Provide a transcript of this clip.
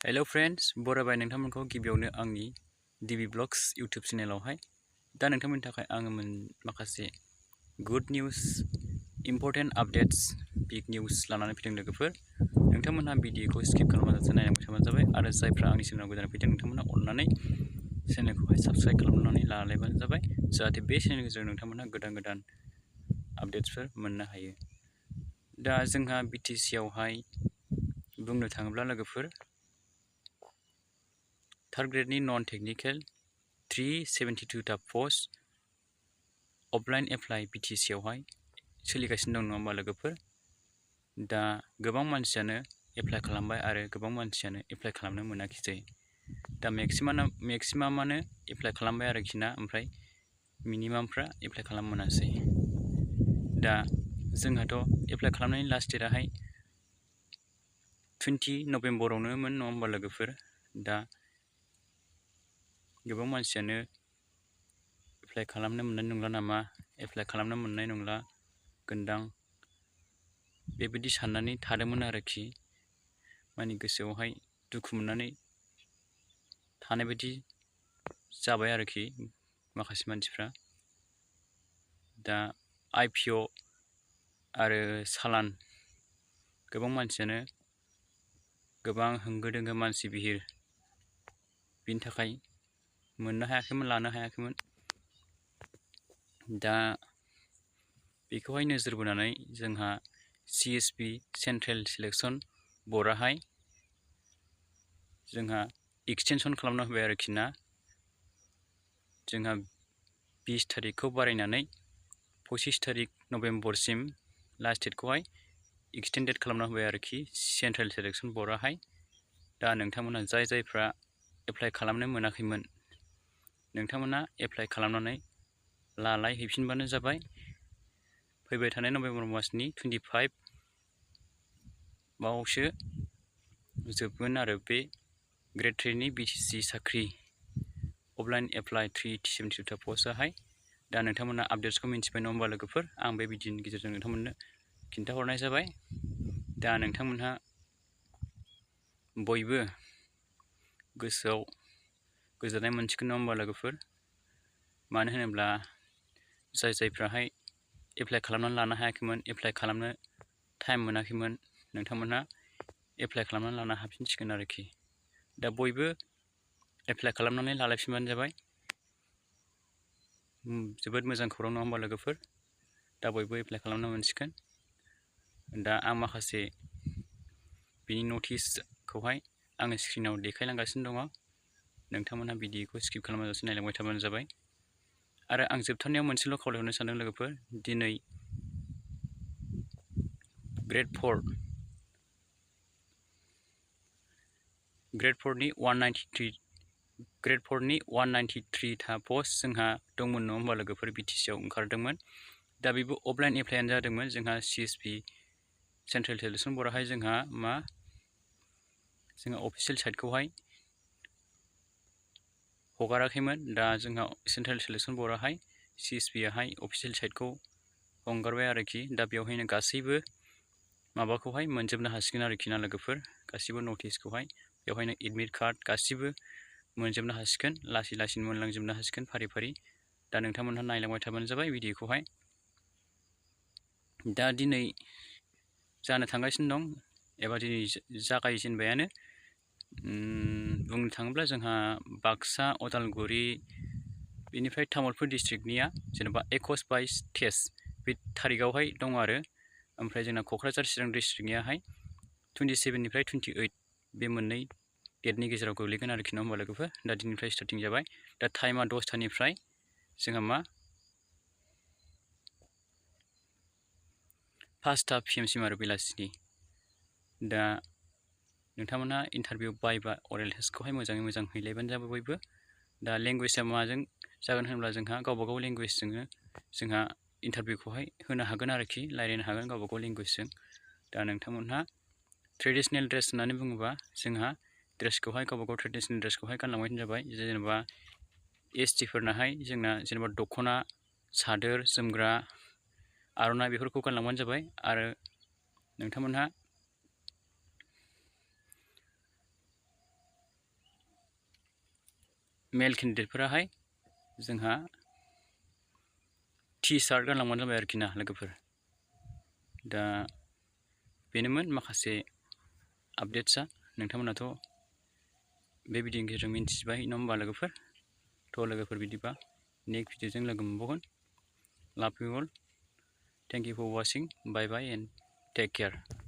Hello friends बरायबाय नोंथांमोनखौ गिबियावनो आंनि डिबि blogs YouTube चेनेलावहाय दा नोंथांमोननि थाखाय आङो माखासे good news important updates big news लानानै फैदों लोगोफोर नोंथांमोनहा भिडिअखौ स्किप खालामाजासे नायलांबाय थाबानो जाबाय आरो जायफ्रा आंनि चेनेलाव गोदान फैदों नोंथांमोना अननानै चेनेलखौहाय साबस्क्राइब खालामनानै लालायबानो जाबाय जाहाथे बे चेनेलनि गेजेरजों नोंथांमोना गोदान गोदान आपडेट्सफोर मोननो हायो। दा जोंहा बिटिसि आवहाय बुंनो थाङोब्ला लोगोफोर थार्ड ग्रेडनि नन टेक्निकेल 372 टा पस्ट अफलाइन एप्लाइ बिटिसि आवहाय सोलिगासिनो दं नङा होमबा लोगोफोर। दा गोबां मानसियानो एप्लाइ खालामबाय आरो गोबां मानसियानो एप्लाइ खालामनो मोनाखिसै। दा मेक्सिमामानो एप्लाइ खालामबाय आरोखि ना, ओमफ्राय मिनिमामफ्रा एप्लाइ खालामनो मोनासै। दा जोंहाथ' एप्लाइ खालामनायनि लास्ट डेटआहाय 20 नभेम्बरावनोमोन नङा होमबा लोगोफोर। दा गोबां मानसियानो एप्लाइ खालामनो मोननाय नंला नामा, एप्लाइ खालामनो मोननाय नंला गोनदां बेबायदि साननानै थादोंमोन आरोखि। माने गोसोआवहाय दुखु मोननानै थानाय बायदि जाबाय आरोखि माखासे मानसिफ्रा। दा IPO आरो सालान गोबां मानसियानो गोबां होंगो दोंगो मानसि बिहिर बिनि थाखाय मोननो हायाखैमोन, लानो हायाखैमोन। दा बेखौहाय नोजोर बोनानै जोंहा CSB सेन्ट्रेल सिलेक्सन बर्डआहाय जोंहा एक्सटेनसन खालामना होबाय आरोखि ना। जोंहा 20 थारिखखौ बारायनानै 25 थारिख नभेम्बरसिम लास्ट डेटखौहाय एक्सटेन्डेड खालामना होबाय आरोखि सेन्ट्रेल सिलेक्सन बर्डआहाय। दा नोंथांमोना जायफ्रा एप्लाइ खालामनो मोनाखैमोन नोंथांमोना एप्लाइ खालामनानै लालायहैफिनबानो जाबाय। फैबाय थानाय नभेम्बर मासनि 25 बावसो जोबगोन आरो बे ग्रेड 3 नि बिटिसि साख्रि अफलाइन एप्लाइ 372 टा पस्टआहाय। दा नोंथांमोना आपडेट्सखौ मिन्थिबाय नङा होमबा लोगोफोर। आं बे भिडिअनि गेजेरजों नोंथांमोननो खिन्थाहरनाय जाबाय। दा नोंथांमोनहा बयबो गोसोआव गोजोननाय मोनसिगोन नङा होमबा लोगोफोर। मानो होनोब्ला जायफ्राहाय एप्लाइ खालामनानै लानो हायाखैमोन, एप्लाइ खालामनो टाइम मोनाखैमोन, नोंथांमोनहा एप्लाइ खालामनानै लानो हाफिनसिगोन आरोखि। दा बयबो एप्लाइ खालामनानै लालायफिनबानो जाबाय। जोबोद मोजां खौरां नङा होमबा लोगोफोर। दा बयबो एप्लाइ खालामनो मोनसिगोन। दा आं माखासे बिनि नटिसखौहाय आङो स्क्रिनाव देखायलांगासिनो दङ। नोंथांमोनहा भिडिअखौ स्किप खालामाजासे नायलांबाय थाबानो जाबाय। आरो आं जोबथारनायाव मोनसेल' खावलायहरनो सानदों लोगोफोर, दिनै ग्रेड 4नि 193 था पस्ट जोंहा दंमोन नङा होमबा लोगोफोर, बिटिसि आव ओंखारदोंमोन। दा बेबो अफलाइन एप्लाइआनो जादोंमोन। जोंहा CSB सेन्ट्रेल सिलेक्सन बर्डआहाय जोंहा अफिसियेल साइटखौहाय हगाराखैमोन। दा जोंहा सेन्ट्रेल सिलेक्सन बर्डआहाय CSB आहाय अफिसियेल साइटखौ हगारबाय आरोखि। दा बेवहायनो गासैबो माबाखौहाय मोनजोबनो हासिगोन आरोखि ना लोगोफोर, गासैबो नटिसखौहाय बेवहायनो एडमिट कार्ड गासैबो मोनजोबनो हासिगोन, लासै लासैनो मोनलांजोबनो हासिगोन फारि फारि। दा नोंथांमोनहा नायलांबाय थाबानो जाबाय भिडिअखौहाय। दा दिनै जानो थांगासिनो दं एबा दिनै जागायजेनबायानो। बुंनो थाङोब्ला जोंहा बाक्सा, उदालगुरि बेनिफ्राय तामुलपुर डिस्ट्रिक्टनिया जेनेबा 21/22 टेस्ट बे थारिखआवहाय दं आरो। ओमफ्राय जोंना क'क्राझार चिरां डिस्ट्रिक्टनियाहाय 27 निफ्राय 28 बे मोननै डेटनि गेजेराव गोग्लैगोन आरोखि नङा होमबा लोगोफोर। दा दिनैनिफ्राय स्टार्टिं जाबाय। दा टाइमा 10थानिफ्राय जोंहा 5टा PM आरो बेलासिनि। दा नोंथांमोनहा इन्टारभिउ बाइबा अरेल टेस्टखौहाय मोजाङै मोजां हैलायबानो जाबाय बयबो। दा लेंगुवेजआ माजों जागोन होनब्ला जोंहा गावबागाव लेंगुवेजजोंनो जोंहा इन्टारभिउखौहाय होनो हागोन आरोखि, रायज्लायनो हागोन गावबागाव लेंगुवेजजों। दा नोंथांमोनहा ट्रेडिसनेल ड्रेस होननानै बुङोबा जोंहा ड्रेसखौहाय गावबागाव ट्रेडिसनेल ड्रेसखौहाय गानलांबानो जाबाय। जेनेबा ST फोरनाहाय जोंना जेनेबा दख'ना, सादोर, जोमग्रा, आर'नाइ बेफोरखौ गानलांबानो जाबाय। आरो नोंथांमोनहा मेल केन्डिडेटफोराहाय जोंहा टि सार्ट गानलांबानो जाबाय आरोखि ना लोगोफोर। दा बेनोमोन माखासे आपडेट्सआ। नोंथांमोनाथ' बे भिडिअनि गेजेरजों मिन्थिबाय नङा होमबा लोगोफोर? थ' लोगोफोर बिदिबा नेक्स्ट भिडिअजों लोगो मोनबावगोन। Love you all. Thank you for watching. Bye bye and take care.